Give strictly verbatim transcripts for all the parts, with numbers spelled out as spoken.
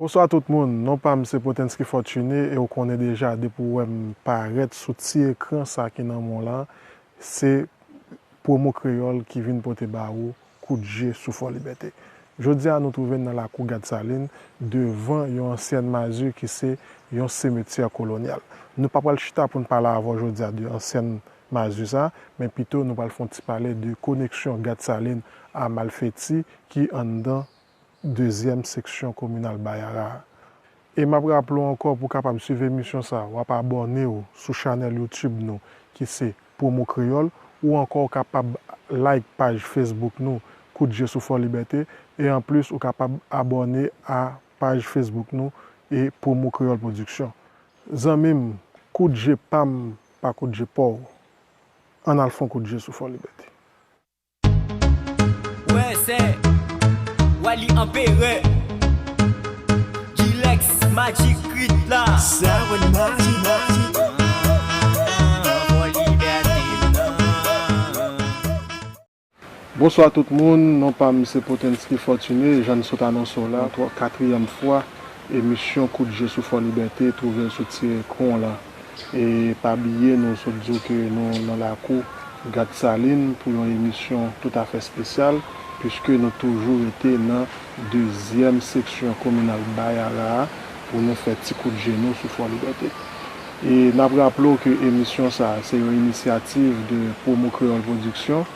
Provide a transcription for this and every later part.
Bonswa tout moun, non pa m se Potenski Fortuné e w konnen deja depi w wè m parèt sou ti ekran sa ki nan men w la, se Promo Kreyòl ki vin pote ba ou Kout Je sou Fò Libète. Jodi a nou twouve n nan lakou Gad Salin devan yon ansyèn mazur ki se yon simetyè kolonyal. Nou pa pral chita pou n pale avè w jodi a de ansyèn mazur sa, men pito nou pral fè yon ti pale de koneksyon Gad Salin a Malfeti ki anndan dezyèm seksyon kominal Bayara a. E m ap raple w ankò pou w kapab swiv emisyon sa a, w ap abòne w sou chanèl YouTube nou ki se Promo Kreyòl, ou ankò w kapab like paj Facebook nou Kout Je sou Fò Libète, e anplis ou kapab abòne a paj Facebook nou e Promo Kreyòl Pwodiksyon. Zanmi m, kout je pa m pa kout je pa w. Ann al fè yon kout je sou Fò Libète. Wè, sè Wally Anperè, Gilex, Magic Crit la. Sa wè n Magic, Magic. Fò libète m nan. Bonswa tout moun, non pa m se Potenski Fortuné, jan n sot anonse w la, twa, katriyèm fwa, emisyon Kout Je sou Fò Libète twouve l sou ti ekran w lan. E pa bliye nou sot di w ke nou nan lakou Gad Salin pou yon emisyon toutafè espesyal, piske nou toujou rete nan dezyèm seksyon kominal Bayara a pou nou fè ti kout je nou sou Fò Libète. E n ap raple w ke emisyon sa a se yon inisyativ de Promo Kreyòl Pwodiksyon.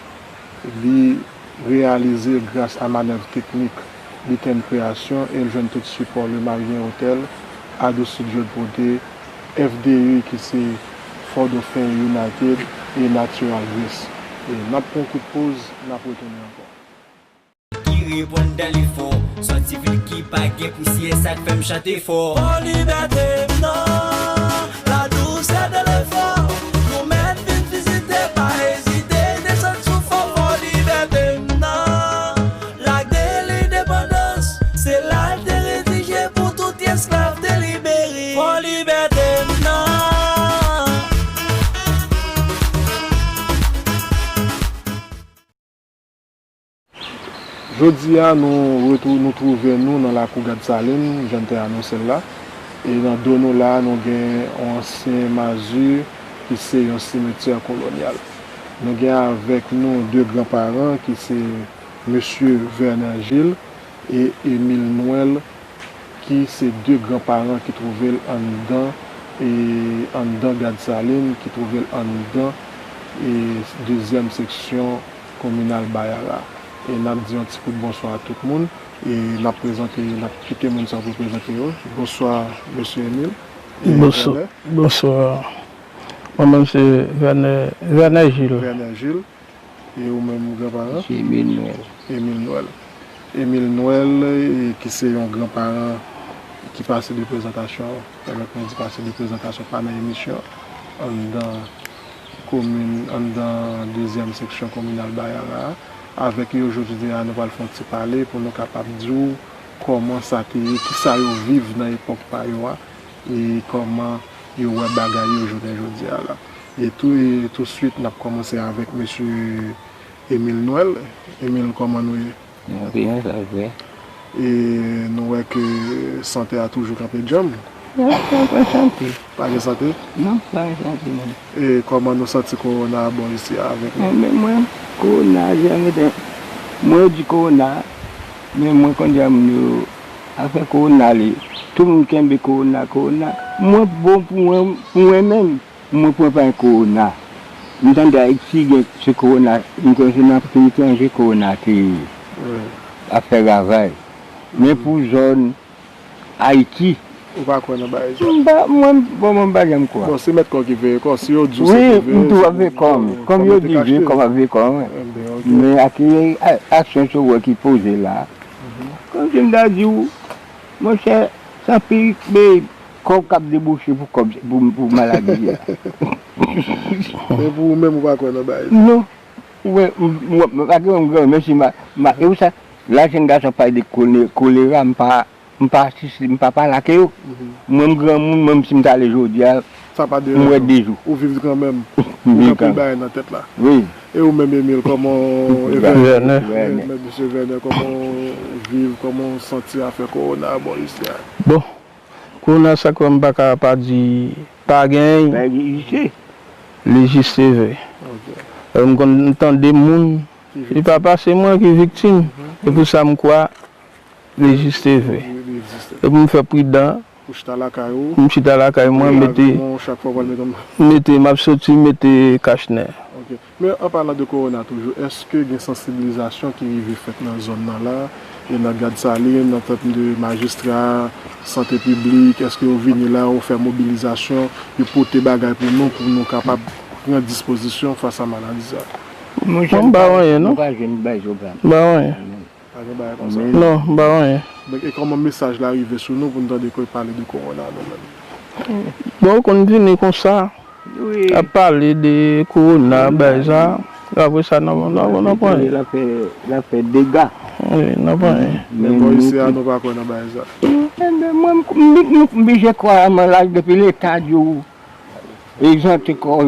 Li reyalize gras a manèv teknik Biten Kreyasyon e l jwenn tout sipò Le Marien Hotel, Ado Studio de Beauté, F D U ki se Fort Dauphin United e Natural Grace. E n ap pran yon kout poz, n ap retounen ankò. Ki reponn dan lefò, sòti vil ki pa gen pousyè, sa k fè m chante fò. Fò libète m nan, la dousè de lefò. Nou mèt vin vizite, pa ezite, desann sou fò, fò libète m nan. Lak de lendepandans, se la l te redije pou tout esklav te libere. Fò libète m nan. Jodi a, nou retou, nou twouve nou nan lakou Gad Salin, jan n te anonse l la. E nan do nou la, nou gen yon ansyen mazur ki se yon simetyè kolonyal. Nou gen avèk nou de gran paran ki se mesye Verner Gilles e Emile Noël, ki se de gran paran ki twouve l anndan, e anndan Gad Salin, ki twouve l anndan, e dezyèm seksyon kominal Bayara. E n ap di yon ti kout bonswa a tout moun, e n ap prezante, n ap kite moun sa yo pou prezante yo. Bonswa, mesye Emile. E Verner. Bonswa. Mwen menm se Verner, Verner Gilles. Verner Gilles. E ou menm, gran paran? Mesye Emile Noël. Emile Noël. Emile Noël, e, ki se yon gran paran ki pase de prezantasyon, pèmèt mwen di pase de prezantasyon pa nan emisyon, anndan komin, anndan dezyèm seksyon kominal Bayara a. Avèk yo jodi a, nou pral fè yon ti pale pou nou kapab di w kòman sa te ye, kisa yo viv nan epòk pa yo a, e kòman yo wè bagay yo jounen jodi a la. E tou, e touswit, n ap kòmanse avèk mesye Emile Noël. Emile, kòman nou ye? Nou byen, sa vre. E nou wè ke sante a toujou kanpe djanm. Non, pa gen sante. Pa gen sante? Non, pa gen sante, non. E kòman nou santi kowona a bò isi a avèk nou? Enben, mwen, kowona a, jan mwen te, mwen di kowona, men mwen konn jan moun yo, afè kowona li, tout moun kenbe kowona, kowona. Mwen bon pou mwen, pou mwen menm. Mwen pran pa gen kowona. M tande Ayiti gen se kowona, m kwè se nan peyi etranje kowona te ap fè ravaj. Men pou zòn Ayiti. Ou pa kwè nan bagay sa? M pa, mwen, bon, mwen m pa janm kwè. Bon, se mèt kò ki veye kò, si yo di w se pou veye, m tou ap veye kò m. Kòm yo di veye kò m, m ap veye kò m. Men ak aksyon sa w wè ki poze la. Kòmsi m ta di w, monchè, sa pi, men, kòb k ap debouche pou kòb, pou, pou maladi a. Men pou ou menm, ou pa kwè nan bagay sa? Non. Ou wè, m, m, m pa gen yon gran, menm si ma, ma, e ou sa, la jenn gason pale de kole-, kolera, m pa, m pa asiste, m pa pale ak yo. Mwen, m granmoun, menm si m t ale jodi a, m wè de jou. Ou viv kanmenm. Ou gen anpil bagay nan tèt la. Wi. E ou menm, Emile, kòman, e Verner, Verner. Mesye Verner, kòman w viv, kòman w santi afè kowona bò isi a? Bon, kowona sa kwè m pa ka pa di pa genyen. Pa egziste. Li egziste vre. Ok. E m konn tande moun, li pa pase mwen ki viktim. E pou sa m kwè li egziste vre. Li egziste. E pou m fè pridan. Pou chita lakay ou. M chita lakay mwen, mete, mete, m ap soti, mete kach nè. Ok. Men an palan de kowona toujou, èske gen sansibilizasyon ki rive fèt nan zòn nan la, e nan Gad Salin, nan tant de majistra, sante piblik, èske yo vini la, yo fè mobilizasyon, yo pote bagay pou nou, pou nou kapab pran dispozisyon fas a maladi sa? Mwen, m pa wè anyen, non. M pa jwenn bagay yo pa. M pa wè anyen. Pa gen bagay konsa. Non, m pa wè anyen. Donk, e kòman mesaj la rive sou nou pou n tande ke pale de kowona nou menm? Bon, ou konn vini konsa, ap pale de kowona, bagay sa. Apre sa, nan, nan, nan pran anyen. L ap fè, l ap fè dega. Wi, nan pran anyen. Men bò isi a, nou pa kwè nan bagay sa. Enben, mwen, m, m, m, m blije kwè a, mwen la, depi Leta di w, egzante kò,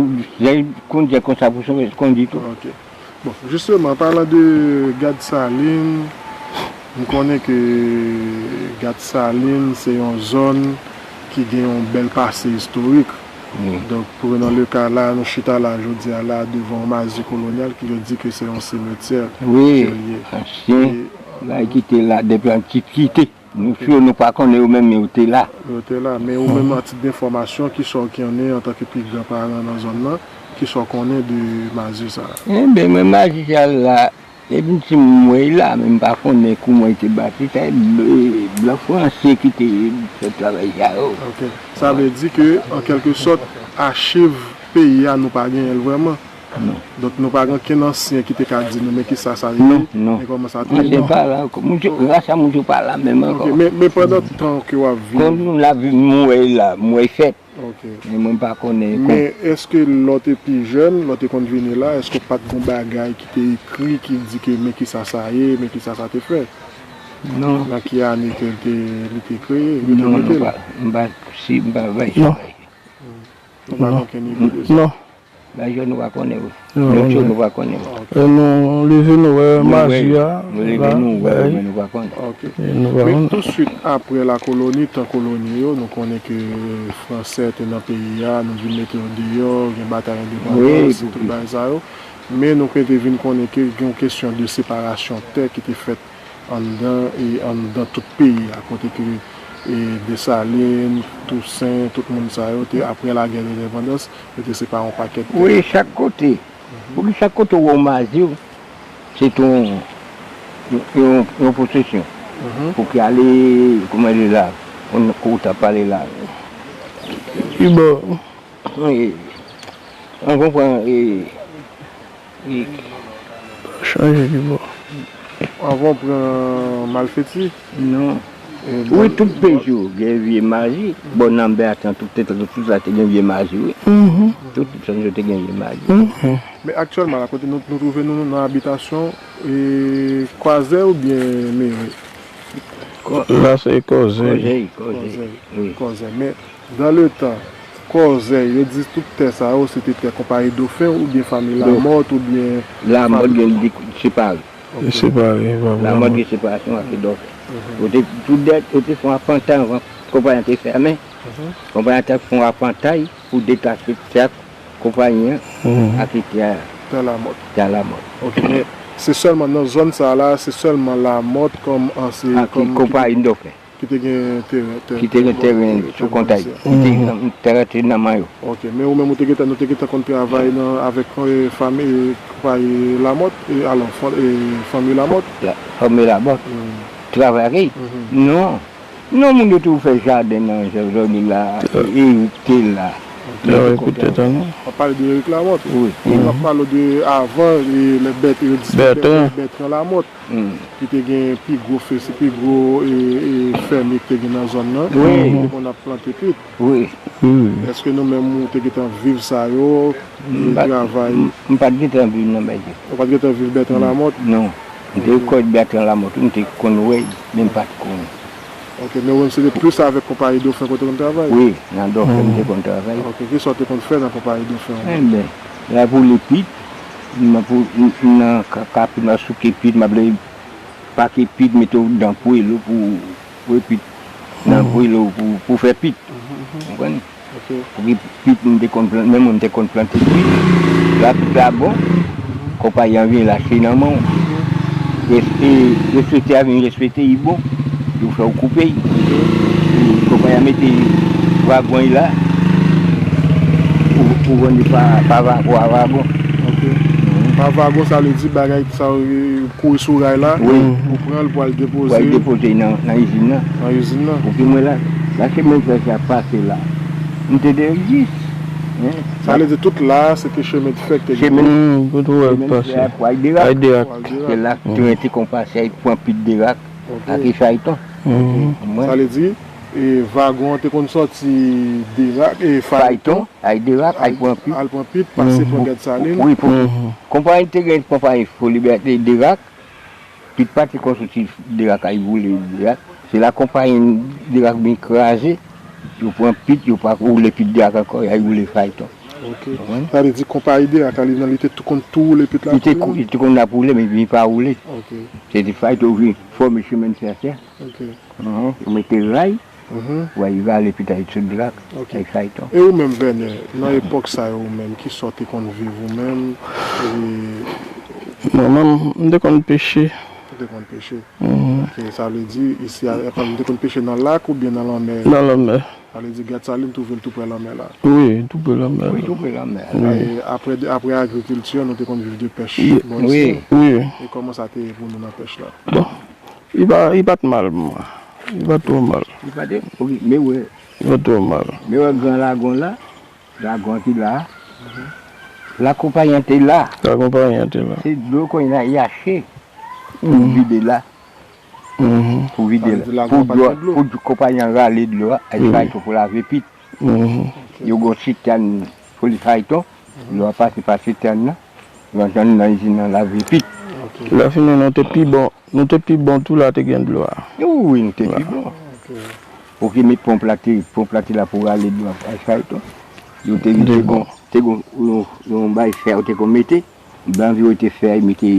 kondi konsa pou sove, kondi tou. Ok. Bon, jisteman, an palan de Gad Salin, m konnen ke Gad Salin se yon zòn ki gen yon bèl pase istorik. Wi. Donk, prenan le ka la, nou chita la jodi a la devan yon mazi kolonyal ki yo di ke se yon simetyè ke l ye. Wi, ansyen bagay ki te la depi antikite. Nou sou, nou pa konnen yo menm, men yo te la. Yo te la, men ou menm, a tit de enfòmasyon, kisa w konnen antanke pi gran paran nan zòn nan, kisa w konnen de mazi sa a? Enben, mwen, mazi sa la, depi m ti moun, m wè l la, men m pa konnen kouman li te bati, sa e blan franse ki te fè travay sa yo. Ok. Sa vle di ke, an kèlke sòt, achiv peyi a, nou pa genyen l vrèman. Non. Donk, nou pa gen okenn ansyen ki te ka di nou, men kisa sa ye, non, non, men kòman sa te ye. Ansyen pa la ankò. Moun yo, rasa moun yo pa la menm ankò. Ok, men, men pandan tan ke w ap viv. Kon nou la viv, m wè la, m wè fèt. Ok. Men mwen pa konnen. Men èske lè w te pi jèn, lè w te konn vini la, èske w pa t gen bagay ki te ekri, ki di ke men kisa sa ye, men kisa sa te fè? Non. Nan ki ane ke l te, li te kreye, yo te mete l? Non, non, pa, m pa, si, m pa bay sa. Non. Nou pa gen okenn ide de sa? Non. Bagay yo nou pa konnen, wi. Non, non. Lòt yo nou pa konnen, wi. E nou leve, nou wè mazi a. Nou leve, nou wè, men nou pa konnen. Ok. Men touswit apre lakoloni, tan koloni yo, nou konnen ke Fransè te nan peyi a, nou vin mete yo deyò, gen batay endepandans, tout bagay sa yo. Men nou te vin konnen ke gen yon kesyon de separasyon tè ki te fèt anndan, e anndan tout peyi a, kote ke, e, Desalin, Tousen, tout moun sa yo te, apre lagè de lendepandans, yo te separe yon pakèt tè. Wi, chak kote. Pou ki chak kote w wè w mazi w, se te yon, yon, yon, yon posesyon. Pou ki ale, kouman di la, kon, kon w t ap pale la. Ki bò? Wi. Anvan w pran, e, e, chanje ki bò. Anvan w pran malfeti? Non. E wi, tout peyi yo, gen vye mazi. Bò Nanbè a, tout, tout, tout la te gen vye mazi, wi. Tout, tout zòn yo te gen vye mazi. Men aktyèlman, la, kote nou, nou twouve nou, nou nan abitasyon, e, Kwazè oubyen Meri? La, se Kòzèy. Kòzèy, Kòzèy. Kòzèy. Wi. Kòzèy. Men, dans le temps, Kòzèy, yo di tout tè sa yo, se te tè konpayi Dofen oubyen fanmi Lamòt oubyen Lamòt gen li separe. Ok. Li separe, pa vrèman. Lamòt gen separasyon ak Dofen. Yo te, tout dèt, yo te fè yon apantay anvan konpayi an te fèmen. Konpayi an te fè yon apantay pou detache tè konpayi an ak tè a. Tè Lamòt. Tè Lamòt. Ok, men se sèlman nan zòn sa la, se sèlman Lamòt kòm ansyen, ak kòm konpayi Dofen. Ki te gen teren, tè, ki te gen teren sou konpayi. Ki te gen teren te nan men yo. Ok, men ou menm ou te gentan, nou te gentan konn travay nan, avèk, e, fanmi, e, konpayi Lamòt, e, alò, fan-, e, fanmi Lamòt? Fanmi Lamòt. Travay ak li? Non. Non, moun yo toujou fè jaden nan zòn la, Erik te la. Erik poutèt an, non? W ap pale de Erik Lamòt? Wi. E w ap pale de avan, e, lè Bèt-, yo di Bètran. Bètran Lamòt, ki te gen pi gwo fesi, pi gwo, e, e, fèmye ki te gen nan zòn nan. Wi. Ki te konn ap plante pit. Wi. Èske nou menm ou te gentan viv sa yo, e, travay? M, m pa t gentan viv nan Bètran. Ou pa t gentan viv Bètran Lamòt? Non. M te konn Bètran Lamòt, m te konn wè, men m pa t konn. Ok, men ou menm se te plis avèk konpayi Dofen kote w konn travay? Wi, nan Dofen m te konn travay. Ok, kisa w te konn fè nan konpayi Dofen an? Enben, la pou lepit, m pou, m, nan ka-, kapit, m ap souke pit, m ap le pake pit, mete w nan pwelo pou, pou pit, nan pwelo pou, pou fè pit. Ou konprann? Ok. Pou ki pit, m te konn plant, menm mwen m te konn plante pit. La pit la bon, konpayi an vin l achte nan men w. Respekte, respekte a vin respekte, li bon. Yo fè w koupe l. E konpayi an mete vagon li la. Ou, ou vann li pa, pa vagon, a vagon. Ok. Pa vagon, sa vle di bagay sa yo kouri sou ray la. Wi. Ou pran l pou al depoze. Pou al depoze nan, nan izin nan. Nan izin nan. Epi mwen la, la chemen fè sa pase la. M te de jis. Sa vle di tout la, se te chemen fè k te gen. Chemen, hmm, pou tou wè chemen pase. Fè pou al Derak. Al Derak. Pou al Derak. Se la tren te konn pase, al pran pit Derak. Ok. Ak fayton. Mwen. Sa vle di, e, vagon an te konn sòti Derak, e, fayton. Fayton, al Derak, al pran pit. Al pran pit, pase pran Gad Salin. Wi, pou, konpayi te gen konpayi Fò Libète Derak. Pit pa te konn soti Derak, al woule Derak. Se la konpayi Derak vin kraze. Yo pran pit, yo pa woule pit Derak ankò, y al woule fayton. Ok. Konprann? Sa vle di konpayi Derak la, li nan, li te tou konn tou woule pit la pou li menm? Li te konn ap woule, men li pa woule. Ok. Se te fayton vin fòme chemen fè a. Ok. Yo mete ray, pou al rale pit la sou Derak, ak fayton. E ou menm, Vènè, nan epòk sa yo, ou menm, ki sa w te konn viv ou menm? E mwen menm, m te konn peche. Ou te konn peche. Ok, sa vle di, isi a, m te konn peche nan lak oubyen nan lanmè? Nan lanmè. Sa vle di, Gad Salin twouve l tou prè lanmè la? Wi, tou prè lanmè. Wi, tou prè lanmè. E apre, apre agrikilti, nou te konn viv de pèch bò isi. Wi. E kòman sa te ye pou nou nan pèch la? Bon, li pa, li pa t mal pou mwen. Li pa t twò mal. Li pa te, wi, men wè. Li pa t twò mal. Men wè gran lagon la, lagon an ki la. La konpayi an te la. La konpayi an te la. Se dlo konn al achte pou vide la. Pou vide la. Pou dlo, pou konpayi an rale dlo a, al fayton pou lave pit. Yo gon sitèn pou li fayton. Dlo a pase pa sitèn nan. Yo antre nan izin nan lave pit. Lè fini, nou te pi bon. Nou te pi bon tou la te gen dlo a. Wi, nou te pi bon. Pou ki met ponp la te, ponp la te la pou rale dlo a, al fayton. Yo te, te gon, te gon, yon, yon bay fè yo te kon mete. Nan vi yo te fè, mete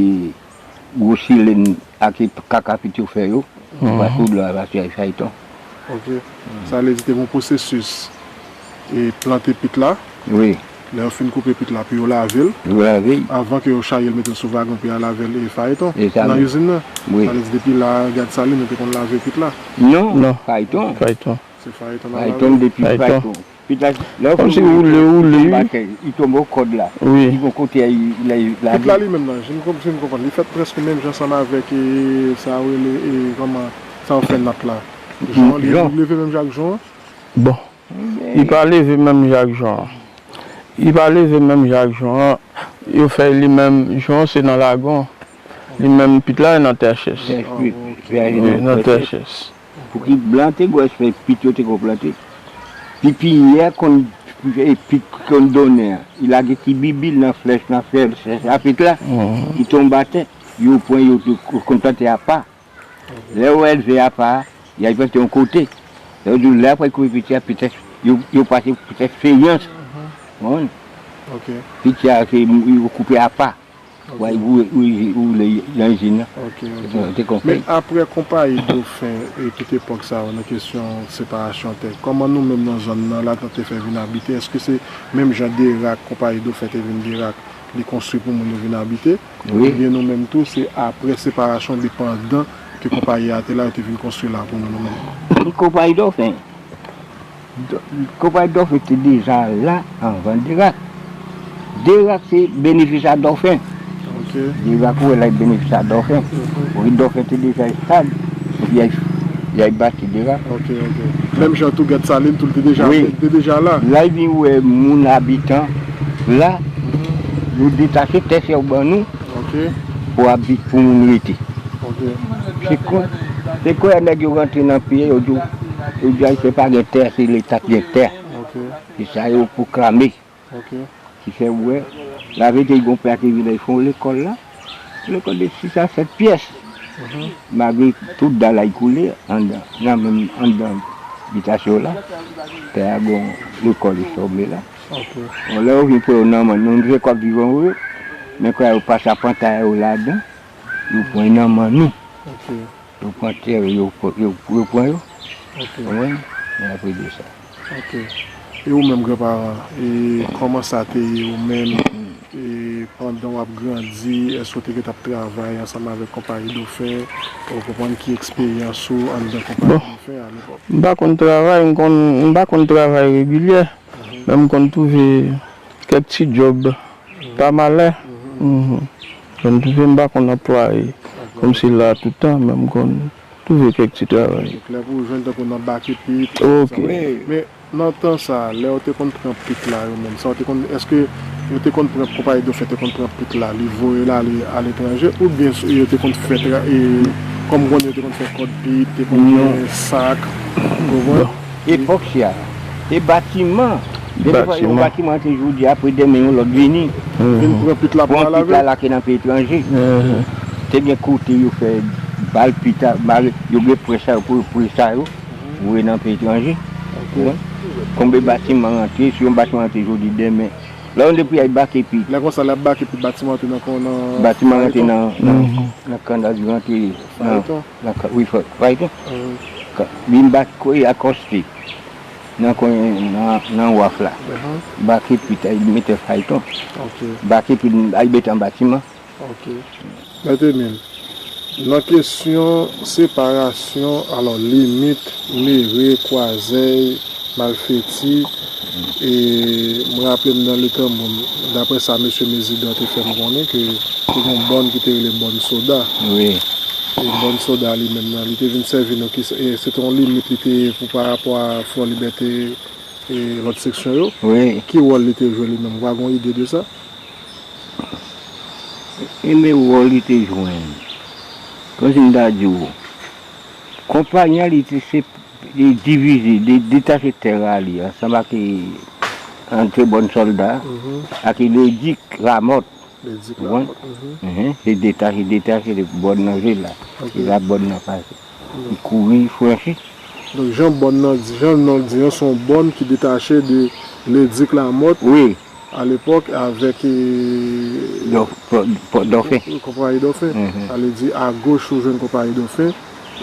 gwo silenn ak kakapit yo fè yo. Pou pa tou dlo a pase al fayton. Ok. Sa vle di te gon pwosesis e plante pit la. Wi. Lè yo fin koupe pit la, pou yo lave l. Yo lave l. Anvan ke yo chaje l mete l sou vagon pou y al lave l e fayton. Nan izin nan. Wi. Sa vle di depi la, Gad Salin, yo te konn lave pit la. Non, fayton. Fayton. Se fayton nan lave. Fayton depi fayton. Pit la, lè yo fin woule, woule, woule, li tonbe o kòd la. Wi. Li gon kote, li, li, li lage. Pit la li menm nan, si m konprann, li fèt prèske menm jan ansanm avèk, e, sa yo rele, e, kòman, sa yo fè nat la. Jan, li leve menm jan ak jan an? Bon. Li pa leve menm jan ak jan an. Li pa leve menm jan ak jan an. Yo fè li menm jan an, se nan lagon. Li menm pit la nan T H S. Wi, nan T H S. Pou ki blan te gwo espè pit yo te konn plante. Pipiyè konn, e, pit konn donnen an. Li lage ti bibil nan flèch, nan flèch a pit la. Li tonbe atè. Yo pran, yo te konn plante apa. Lè yo elve apa, y al plante yon kote. Lè yo di lè apre koupe piti a, petèt, yo, yo pase petèt feyans. Konprann? Ok. Piti a, se, yo koupe apa. Ok. Wè, ou, ou, ou le nan izin nan. Ok, ok. Ou te konprann? Men apre konpayi Dofen e tout epòk sa yo nan kesyon separasyon tè, kòman nou menm nan zòn nan la te fè vin abite? Èske se menm jan Derak, konpayi Dofen te vin Derak, li konstwi pou moun yo vin abite? Wi. Ebyen nou menm tou, se apre separasyon, li pandan ke konpayi a te la, yo te vin konstwi la pou nou, nou menm. Li konpayi Dofen. Do-, konpayi Dofen te deja la anvan Derak. Derak se benefis a Dofen. Ok. Derak ou wè la benefis a Dofen. Mhm. Wi, Dofen te deja estab. Epi y a, y a bati Derak. Ok, ok. Menm jan tou Gad Salin tou, li te deja, wi, te deja la. La, li vin wè moun abitan la, mhm, yo detache tè sa yo ban nou, ok, pou abit, pou moun rete. Ok. Se kon, se kon nèg yo rantre nan peyi, yo di, yo di Ayisyen pa gen tè, se Leta ki gen tè. Ok. Se sa yo pwoklame. Ok. Ki fè ou wè, laverite, gon pè a te vin la, li fè yon lekòl la. Lekòl de sis a sèt pyès. Mhm. Malgre tout dalay koule anndan, nan menm anndan bitasyon la, tè a gon lekòl li fòme la. Ok. Bon, lè yo vin pran yo nan men nou, nou se kòb vivan yo, men kwa yo pase apantay yo ladan, yo pran nan men nou. Ok. Yo pran tè yo, yo, yo, yo pran yo. Ok. Ou konprann? Men apre de sa. Ok. E ou menm, granparan, e kòman sa te ye ou menm? E pandan w ap grandi, èske w te gentan ap travay ansanm avèk konpayi Dofen? Ou konprann ki eksperyans ou anndan konpayi Bon. Dofen alepòk? M pa konn travay, m konn, m pa konn travay regilye, Mhm. men m konn twouve kèk ti djòb Mhm. pa malè. Mhm. Mhm. Konn twouve m pa konn anplwaye Ok. kòmsi la tout tan, men m konn twouve kèk ti travay. Se klè pou w jwenn tankou nan bake pit, Ok. sa. Wi. Men nan tan sa a, lè yo te konn pran pit la yo menm, sa yo te konn, èske yo te konn pran, konpayi Dofen te konn pran pit la, li voye l ale aletranje, oubyen s- yo te konn fè tra- e, kòm konnen yo te konn fè kòd pit, te konn Non. gen sak, ou konprann? Bon. Epòk sa, e batiman. Gen de fwa, yon Batiman. batiman te jodi, apre demen, yon lòt vini. Mhm. Vin pran pit la pou Pran al pit la, avè l. lage nan peyi etranje. Mhm. Te gen kote yo fè bal pit a, mare, yo gen prè sa yo, pou prè sa yo, voye nan peyi etranje. Ok. Konbe batiman rantre, si yon batiman rantre jodi, demen. Lè yon depi ay bake pit. Lè konsa, lè ap bake pit, batiman rantre nan kon nan Batiman rantre fayton. nan, nan, Mhm. nan kannaj, rantre nan, Fayton. nan ka- wi, fa- fayton. Mhm. Ka- Vin bak kote akòste. Nan kwen, nan, nan waf la. Mhm. Bake pit, ay mete fayton. Ok. Bake pit, ay mete an batiman. Ok. Mèt Emil, nan kesyon separasyon, alò, limit, Mere, Kwazèy, Malfeti, e mwen raple m nan letan mwen, daprè sa mesye Mezidan te fè m konnen, ke te gen yon bòn ki te rele bòn soda. Wi. E bòn soda li menm nan, li te vin sèvi nou ki, e se te yon limit li te ye pou pa rapò a Fò Libète e lòt seksyon yo. Wi. Ki wòl li te jwe li menm? Ou pa gen yon ide de sa? E men wòl li te jwenn. Kòmsi m ta di w, konpayi an li te se, li divize, de, detache tè a li ansanm ak, e, antre bòn sòlda, Mhm. ak Ledik Lamòt. Ledik Ou konprann? Lamòt. Mhm. Mhm. Se detache, detache de bòn nan je la. Ok. E la bòn nan pase. Li kouri, li franchi. Donk, jan bòn nan di, jan non l di an, se yon bòn ki detache de Ledik Lamòt Wi. alepòk avèk, e, Dò- Pò- Pò- Dòfen. konpayi Dòfen. Mhm. Sa vle di, agoch ou jwenn konpayi Dòfen,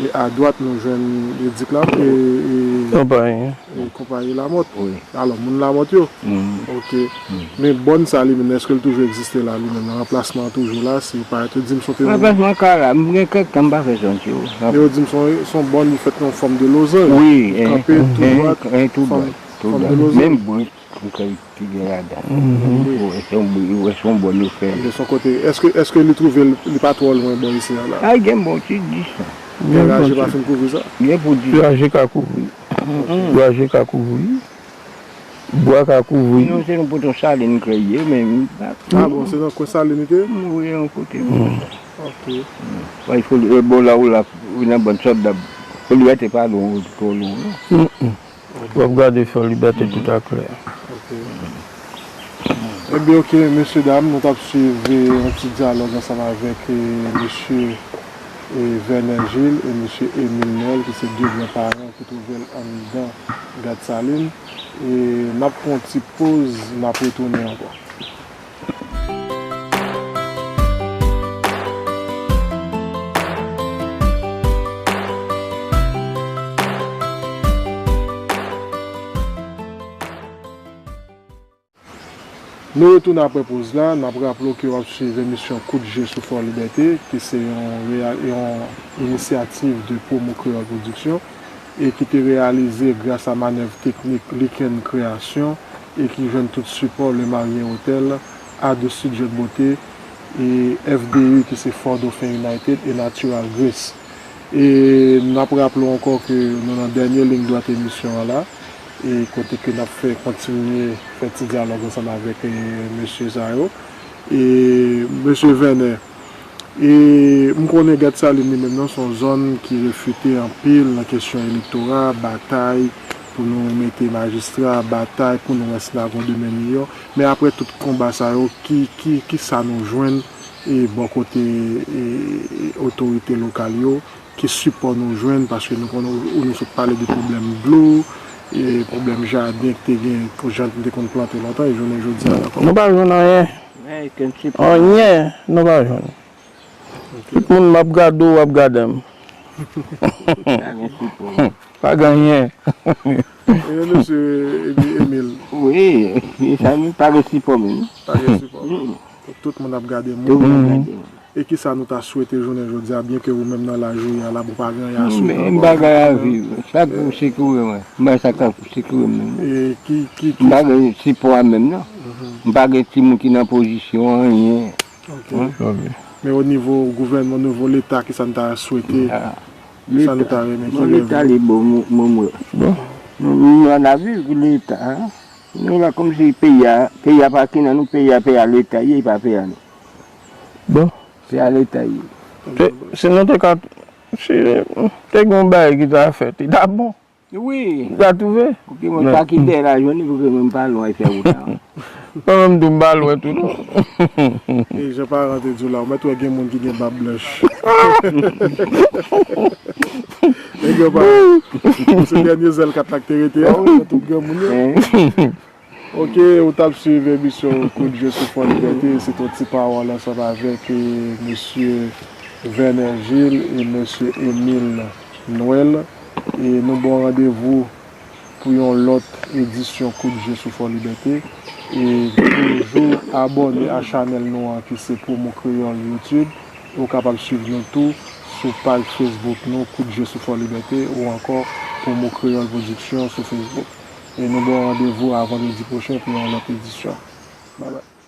e adwat nou jwenn Ledik la, e, e, Konpayi. e konpayi Lamòt. Wi. Alò, moun Lamòt yo? Mm. Ok. Mm. Men bòn sa li menm, èske l toujou egziste la, li menm? Ranplasman an toujou la, si yo parèt, yo di m se yon Ranplasman ka la, m gen kèk tan m pa fè sònti yo. Men yo di m se yon, se yon bòn, li fèt nan fòm de lozanj. Wi, Li kanpe tou dwat, tou fòm, dwat, tou fòm dwat. de lozanj. Menm brik, m kwè ki gen ladan. Mhm. Ou wè se yon brik, ou wè se yon bòn yo fè. Ebyen, se yon kote, èske, èske li twouve l, li pa twò lwen bò isi a la? Ay, gen bon ti dis. Gen raje pa fin kouvri sa? Gen pou dis. Raje ka kouvri. Mm-mm. Raje ka kouvri. Bwa ka kouvri. Sinon, se nou pote yon salin kreye, men m pa Ah bon, se nan kwen salin li te ye? M wè yon kote. Mm. Ok. Fò li, e, bò la ou la, ou nan bòn sòt dab. Fò li rete pa lwen, twò lwen, non? Mm-mm. W ap gade Fò Libète tout aklè. Ok. Ebyen, ok, mesye dam, nou t ap swiv, e, yon ti dyalòg ansanm avèk, e, mesye, e, Vènè Jil e mesye Emil Nèl, ki se de gran paran ki twouve l anndan Gad Salin. E n ap pran yon ti poz, n ap retounen ankò. Nou retounen apre poz la. N ap raple w ke w ap swiv emisyon Kout Je sou Fò Libète, ki se yon reya-, yon inisyativ de Promo Creole Production e ki te reyalize gras a manèv teknik Likenn Kreasyon e ki jwenn tout sipò Le Marrier Hotel, Ado Studio de Beauté, e F D U ki se Fort Dauphin United e Natural Grace. E n ap raple w ankò ke nou nan dènye liy dwat emisyon an la, e kote ke n ap fè kontinye fè ti dyalòg ansanm avèk, e, mesye sa yo. E mesye Vènè, e m konnen Gad Salin li menm nan se yon zòn ki reflete anpil nan kesyon elektora, batay pou nou mete majistra, batay pou nou wè si n a gen yon demen miyò. Men apre tout konba sa yo, ki, ki, ki sa nou jwenn e bò kote, e, e, otorite lokal yo, ki sipò nou jwenn, paske nou konnen ou, ou nou sot pale de pwoblèm dlo, e pwoblèm jaden ki te gen, jan nou te konn plante lontan, e jounen jodi a la. Nou pa jwenn anyen. Anyen, nou pa jwenn. Tout moun m ap gade w, w ap gade m. Pa gen sipò. Pa gen anyen. E mesye Emi-, Emil. Wi, e sa nou pa gen sipò menm. Pa gen sipò. Mm. Tout moun ap gade moun. Tout moun ap gade moun. E kisa nou ta swete jounen jodi a, byen ke ou menm nan laj ou ye a la, ou pa gen anyen a swete ankò? Men bagay a viv. Chak jou sekire mwen. M bay sa k ap sekire m menm. E ki, ki, ki... M pa gen sipò a menm non. M pa gen timoun ki nan pozisyon anyen. Ok. Wi. Ok. Men o nivo gouvènman, o nivo leta, kisa n ta swete? Ah. Kisa nou ta renmen ki... Bon, leta li bon, mwen, mwen, mwen. Bon. Nou, nou, nou an a viv pou leta, hein? Nou la kòmsi peyi a, peyi a pa ki nan nou, peyi a, peyi a leta ye, pa peyi a nou. Bon. Peyi a leta ye. Te, si nou te ka, si te gen yon bagay ki ta fèt, li ta bon. Wi. Ou ka twouve? Pou ki mwen pa ki dèyè la jwenn li, pou ki mwen pa lwen fè wout la. Mwen menm tou m pa lwen tou non. E jan paran te di w la, ou mèt wè gen moun ki gen bab blanch. E gen pa, se dènye zèl kat la k te rete a, nan tout granmoun yo. Ok, ou t ap swiv emisyon Kout Je sou Fò Libète, se te yon ti pawòl ansanm avèk, eh, mesye Verner Gilles e mesye Emile Noël. E nou ba w randevou pou yon lòt edisyon Kout Je sou Fò Libète. E toujou abòne a chanèl nou an ki se Promo Kreyòl YouTube. E ou kapab swiv nou tou sou paj Facebook nou, Kout Je sou Fò Libète, ou ankò Promo Kreyòl Pwodiksyon sou Facebook. E nou ba w randevou a vandredi pwochen pou yon lòt edisyon. Babay.